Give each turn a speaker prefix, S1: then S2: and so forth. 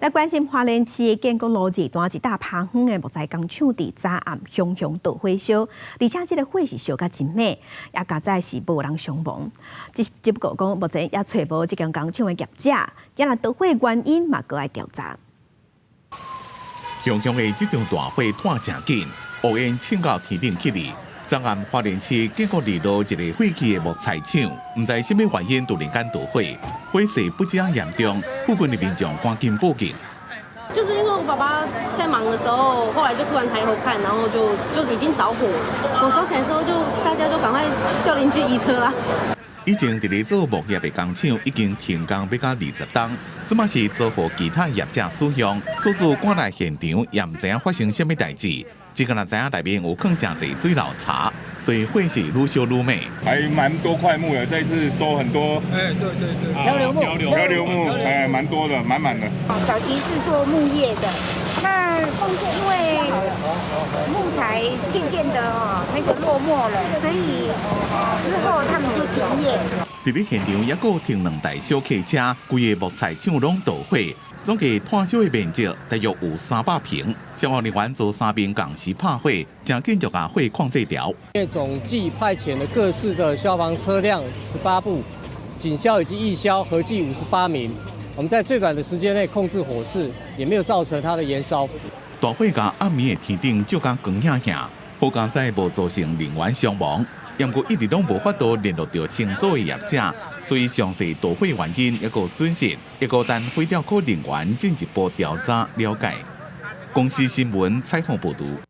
S1: 來關心花蓮市建國路二段一搭拍遠的木材工廠，佇昨暗熊熊大火燒，而且這个火是燒甲真猛，也佳哉是無人傷亡。只不過講目前也揣無這間工廠的業者，猶若導火原因嘛閣愛調查。
S2: 熊熊的這場大火湠誠緊，烏煙衝到天頂去哩。昨暗花蓮市建國二路一个廢棄的木材廠，毋知啥物原因突然間導火，火勢不止嚴重，附近的民眾趕緊報警。
S3: 就是因為我爸爸在忙的時候，後來就突然抬頭看，然後就已經著火了。火燒起來之後，就大家就趕快叫鄰居移車啦。
S2: 以前佇咧做木業的工廠已經停工欲到20冬，這馬是租予其他業者使用，事主趕來現場也毋知影發生啥物代誌。只干焦知影內面有囥誠濟水流柴，所以火勢愈燒愈猛。
S4: 還蠻多塊木的，這次收很多。
S5: 哎，對對對，
S6: 漂流木，
S4: 漂流木，哎，蠻多的，滿滿的。
S7: 早期是做木業的，那因為木材漸漸的哦，那個落寞了，所以之後他們就停業。
S2: 佇咧現場，猶閣停兩台小客車，規个木材廠攏著火，總計湠燒的面積大約有300坪。消防人員做三邊共時拍火，誠緊就共火控制牢。
S8: 總計派遣了各式的消防車輛18部，警消以及義消合計58名。我們在最短的時間內控制火勢，也沒有造成它的延燒。
S2: 大火共暗暝的天頂照甲光顯顯，好佳哉無造成人員傷亡。毋過一直攏無法度聯絡著承租的業者，所以詳細導火原因抑閣損失，猶閣等火調課人員進一步調查了解。公視新聞採訪報導。